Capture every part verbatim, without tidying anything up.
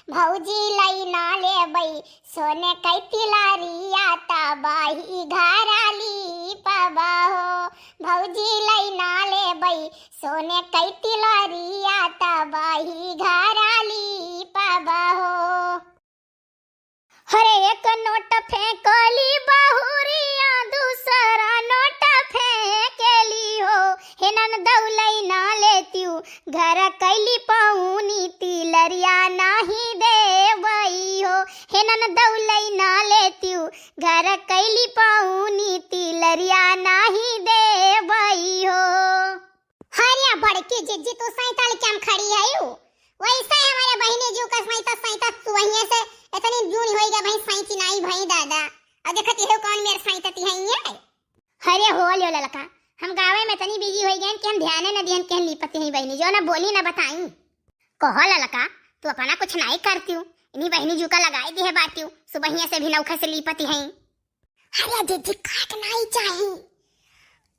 भौजी लई ना लेबई सोने कै तिलरिया, तबही घरा लीपबा हो। भौजी लई ना लेबई सोने कै तिलरिया, तबही घरा लीपबा हो। हरे एक नोट फेंकली बहुरिया, दूसरा नोट फेंकली हो। हे ननदौ लई ना लेतिउ, घर कैली पौनी तिलरिया नाही देवई हो। हे ननदौ लई ना लेतिउ, घर कैली पौनी तिलरिया नाही देवई हो। हरिया बड़की जिज्जी, तू सैतल क्या खड़ी है यू? वैसे हमारे बहिनी जू का सैता सैता तू वहीं से इतनी जून होई गया भाई, सैती नाई भाई दादा। और देखत ये कौन मेर सैतती है ये? हरे हो लियो ललका, हम गावे में तनी बिजी होई गए कि हम ध्याने न दिहन केहन लीपती हैं बहिनी, जो ना बोली ना बताई। कहो ललका, तू अपना कुछ नाई करती हूँ, इन्हीं बहिनी जू का लगाई दी है बाटी हूँ, सुबहिया से भी नौखे से लीपती हैं। अरे जिज्जी, काट नाई चाही।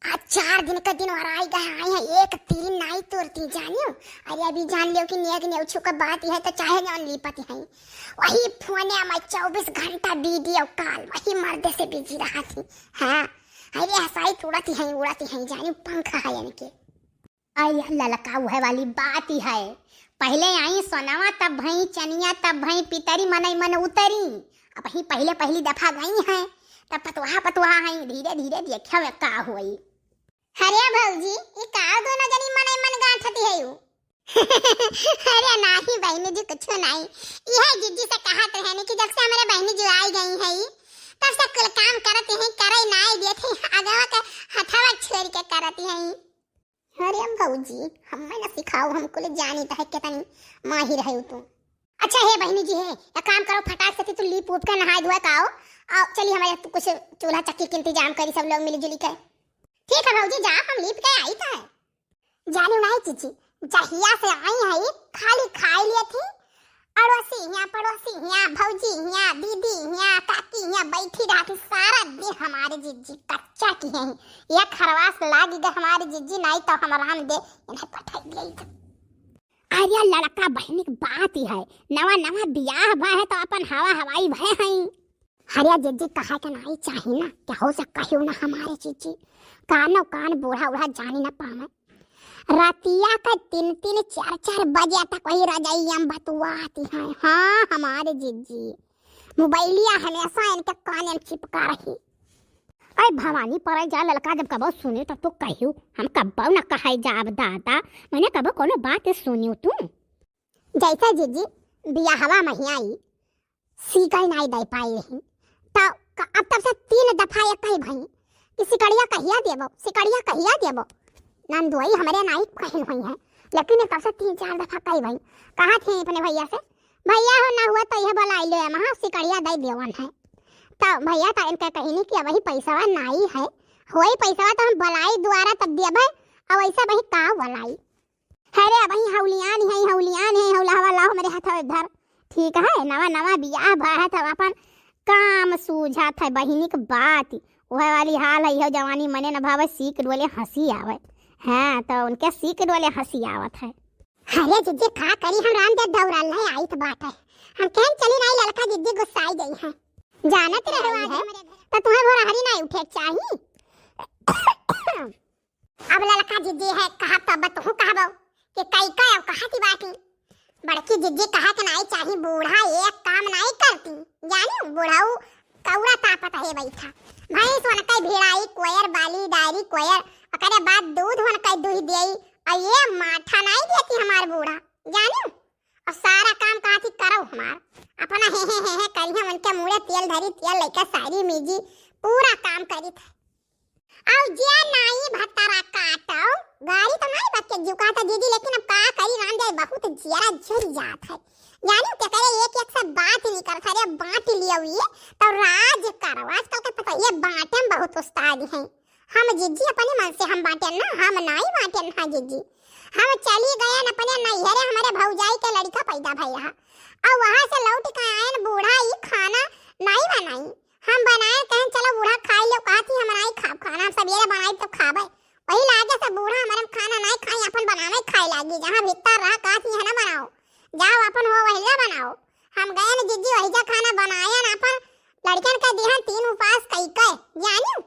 आज चार दिन का दिन और आई गए, आई है, एक तीन नाई तोड़ती जानियो। अरे अभी जान लियो कि नेग नेउछू का बात है तो चाहे जौन लीपत है। वही फोने में चौबीस घंटा वीडियो कॉल, वही मर्दे से बिजी रहती। हाँ, अरे हंसाई उड़ती है, उड़ती है जानियो, पंख है इनके। अरे ललका उहे वाली बात ही है, पहले आई सोनवा तब भई चनिया तब भई पितरी मनई मन उतरी। अब ही पहले पहली दफा गई हैं, तब पतवाह पतवाह हैं, धीरे धीरे देखियो का होई। अरे भौजी, ई का दोनों जनी मनई मन गांठती है यू? अरे नाही बहिनी जी, कुछ नाही। यह जिज्जी से कहत रहे कि जब से हमारे बहिनी जी आई गई है, तब से कुल काम करत हैं, करे नाई देत हैं, आगवा के हथवा छोड़ के करत हैं। अरे भौजी, हमें न सिखाओ, हमको ले जानी तो है कितनी माहिर है तू। अच्छा हे बहिनी जी, हे एक काम करो, फटाक से तू लीप ऊप के नहाए धोए का आओ, आओ चली हमारे तू कुछ चूल्हा चक्की के इंतजाम करी सब लोग मिली जुली के। ठीक है भौजी, जा हम लीप के आई तो है। जानी नहीं जीजी, जहिया से आई है खाली खाए लिए थी, अड़ोसी हिया, पड़ोसी हिया, भौजी हिया, दीदी हिया, काकी हिया बैठी रहती, सारा दिन हमारे जिज्जी कच्चा की है। ये खरवास लाग गए हमारे जिज्जी, नहीं तो हम राम दे इन्हें पठाई दिए। अरे लड़का बहनी की बात ही है, नवा नवा बियाह भा है तो अपन हवा हवाई भय है। अरे जिज्जी कहा के नहीं चाहिए ना, क्या हो सकता है ना हमारे जिज्जी, कानो कान बूढ़ा उढ़ा जानी ना पावे। रतिया का तीन तीन चार चार बजे तक वही रजाइया में बतुआती हैं। हाँ, हमारे जिज्जी मोबाइलिया हमेशा इनके कान में चिपका रही। अरे भवानी परे जा ललका, जब कबो सुनी तब तो कहियो, हम कबो न कहे जाब दादा, मैंने कबो कोनो बात सुनियो तू। जैसे जिज्जी बियाहवा में ही आई, सीकई नाई दे पाई रही। त क-, अब तब से तीन दफा ये कही भई कि सिकड़िया कहिया देबो, सिकड़िया कहिया देबो। नंदोई हमरे नाई कहिन हुई है, लेकिन ये तब से तीन चार दफा कही भई। कहा थी अपने भैया से, "भैया हो ना हुआ तो यह बोलाई ले, महा सिकड़िया दे देवन है।" तो भैया तो इनके कहिनी कि अबही पैसवा नाई है, होई पैसवा तो हम बोलाई द्वारा तब देबे, अब ऐसा वही का बोलाई। अरे अबही हौलियान है, हौलियान है, हौला हवा लाओ हमरे हाथ में धर। ठीक है, नवा नवा बियाह भा है तब अपन काम सूझत है बहिनी के बात। वह वाली हाल है, यह जवानी मने न भावे, सीख डोले हंसी आवे। हाँ, तो उनके सीख डोले हंसी आवत है। अरे जिज्जी का करी, हम रामदेव दौड़ल है, आई तो बात है। हम कहन चली नाई ललका जिज्जी गुस्साई गई है। जानत रहे है, तो तुम्हें भोरहरी नाई उठे के चाही। अब ललका जिज्जी है, कहा तब तू कहबो कि कई का अब कहा की बाटी। बड़की जिज्जी कहा के नाई चाही, बूढ़ा एक काम नाई करती। जानी बुढ़ऊ कौड़ा तापत है बैठा। भैंस वनकै भिड़ाई कोयर बाली डायरी कोयर, ओकरे बाद दूध वनकै दुही देई, और ये माठा नाई देती हमार बूढ़ा। जानी और सारा काम कहा थी करो हमार। अपना हे हे हे हे करिया उनके मुड़े तेल धरी, तेल लेके सारी मीजी पूरा काम करी था। अब जे नाई भतारा काटो, गाड़ी तो नाई बच के जुकाता दीदी, लेकिन अब का करी राम जाए, बहुत जियरा जरी जात है। जानी के करे एक एक से बात ही नहीं करता रे, बांट लियो ये तो राज करो। आजकल के पता ये बांटे में बहुत उस्ताद हैं। हम जिज्जी अपने मन से हम बांटे ना, हम नाई बांटे ना जिज्जी। हम चली गए न अपने नैहरे, हमारे भौजाई के लड़का पैदा भया है। और वहां से लौट के आए न बूढ़ा ई खाना नाई बनाई। हम बनाए कहन चलो बूढ़ा खाई लो, कहा थी हम नाई खाब खाना, हम सवेरे बनाई तो खाबे। वही लागे से बूढ़ा हमारे खाना नाई खाई, अपन बनावे खाए लागी। जहाँ भीतर रहा कहा थी है ना बनाओ, जाओ अपन हो वही ले बनाओ। हम गयन जिज्जी वही जा खाना बनायन, अपन लड़कन के दिहन तीन उपास कई के, जानियो।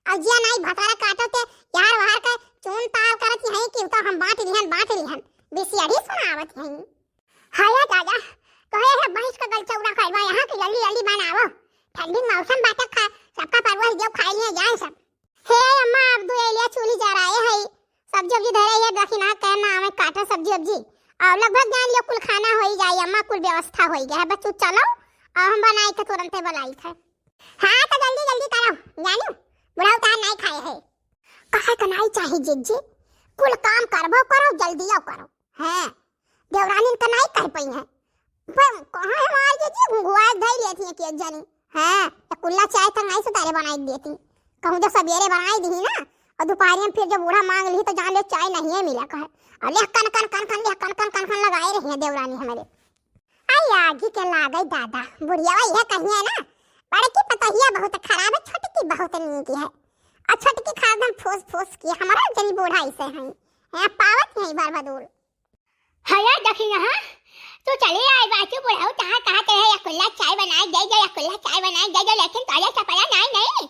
और जिया नाई भतारा काटो ते यार वहार के चून ताल करत ही हैं कि तो हम बांट लिहन, बांट लिहन, बिसियड़ी सुनावत हैं। हाय दादा, कहे है भैंस का गलचौरा करवा, यहाँ के जल्दी जल्दी बनावो, ठंडी मौसम बाटे, खा सबका परवल दियो, खाई लिए जाए सब। हे अम्मा, अब दुएलिया चूल्ही जराए है, सब्जी उब्जी धरे है, दखिना के नाम है, काटा सब्जी उब्जी, और लगभग जान लियो कुल खाना हो ही जाए अम्मा, कुल व्यवस्था हो ही गया है, बस तू चलो और हम बनाई थे, तुरंते बनाई थे। हाँ तो जल्दी जल्दी करो, जानियो बुढ़ऊ तार नहीं खाए है। कहे के नाई चाही जिज्जी, कुल काम करबो करो, जल्दियो करो। हैं, देवरानिन के नाई कह पई हैं। पर कहाँ है हमार जिज्जी, घुघुआ धई लेती हैं कि एक जनी। हैं, या कुल्ला चाय तक नाई सुतारे बनाई देती। कहूँ जब सवेरे बनाई दी ना, और दोपहर में फिर जब बूढ़ा मांग ली तो जान ले चाय नहीं है मिला कहे। और ले कन कन कन कन, ले कन कन कन कन लगाए रही है देवरानी हमारे। आई आगी के लागई दादा, बुढ़िया यह कहिए ना, बड़की पतहिया बहुत खराब है, छोटकी बहुत नीक है। और छोटकी खादम फूस फूस की, हमारा जनी बूढ़ा ऐसे हैं, हैं पावत नहीं बार बदूल। हया देखी यहाँ, तू चली आई बाचू बुढ़ऊ, कहाँ कहाँ ते है, या कुल्ला चाय बनाए दे दे, या कुल्ला चाय बनाए दे दे, लेकिन ताजा चपला नहीं, नहीं।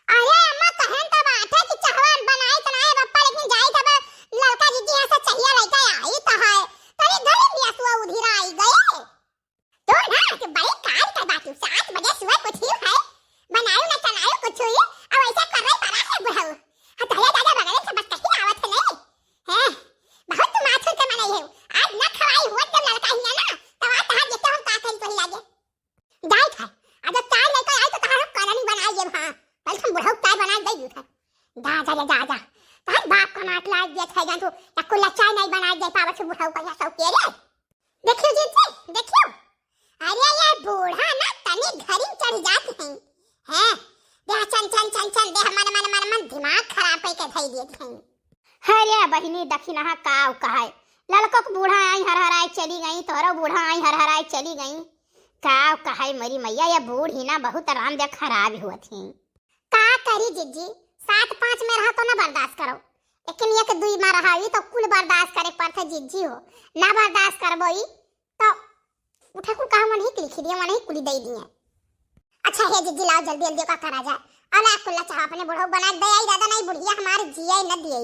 अरे अम्मा, कहन त बात है कि चहवा बनाई त नाई बप्पा, लेकिन जाई तब ललका जिज्जी यहाँ से चहिया लइका आई त है। तनी धरी बियसुआ उधिरा आई गए। तू ना कि बड़ी काल का बात, सात बजे सुबह कुछ ही है, बनायो ना चलायो कुछ ही, अब ऐसा कर रही पड़ा है बुढ़ऊ। हाँ, तोहरे दादा बगले से बस कहीं आवत है नहीं। हैं, बहुत तुम आथुर के मनाई है। आज ना खवाई हुआ जब ललका ही है ना, तब आज तहार जेते हम का करी तोही लागे। जाइत है, आ जब चार लड़का आई तो तहार हम कॉलोनी बनाई देब, हाँ, पहले हम बुढ़ऊ चाय बनाई दे दूध है। जा, जा, जा, जा, जा। तहार बाप का माट लाग दिया था जान तू, या कुल्ला चाय नहीं बनाई दे पावत से बुढ़ऊ का यहाँ सब के रे। देखियो जीजी, देखियो। अरे ये बूढ़ा ना तनी घरी चढ़ जात हैं। हैं? देह चन, चन, चन, चन, देह मन, मन, मन, मन, दिमाग खराब करके धई देत हैं। अरे बहिनी, दखिनहा काव कहाय, ललको के बूढ़ा आई हरहराए चली गई, तोहरो बूढ़ा आई हरहराए चली गई। काव कहाय मरी मैया, ये बूढ़ी ना बहुत आराम दे खराब होत ही। का करी जिज्जी, सात पाँच में रहा तो ना बर्दाश्त करो, लेकिन एक दुई में रहा ई तो कुल बर्दाश्त करे पड़ते जिज्जी हो, ना बर्दाश्त करबो ई तो उठे कुल कहा मन ही लिखी दिए, मन ही कुली दे दिए। अच्छा हे जिज्जी, लाओ जल्दी जल्दी का करा जाए। अला कुल्ला चाह अपने बुढ़ऊ बना दे आई दादा, नहीं बुढ़िया हमारे जिए न दिए।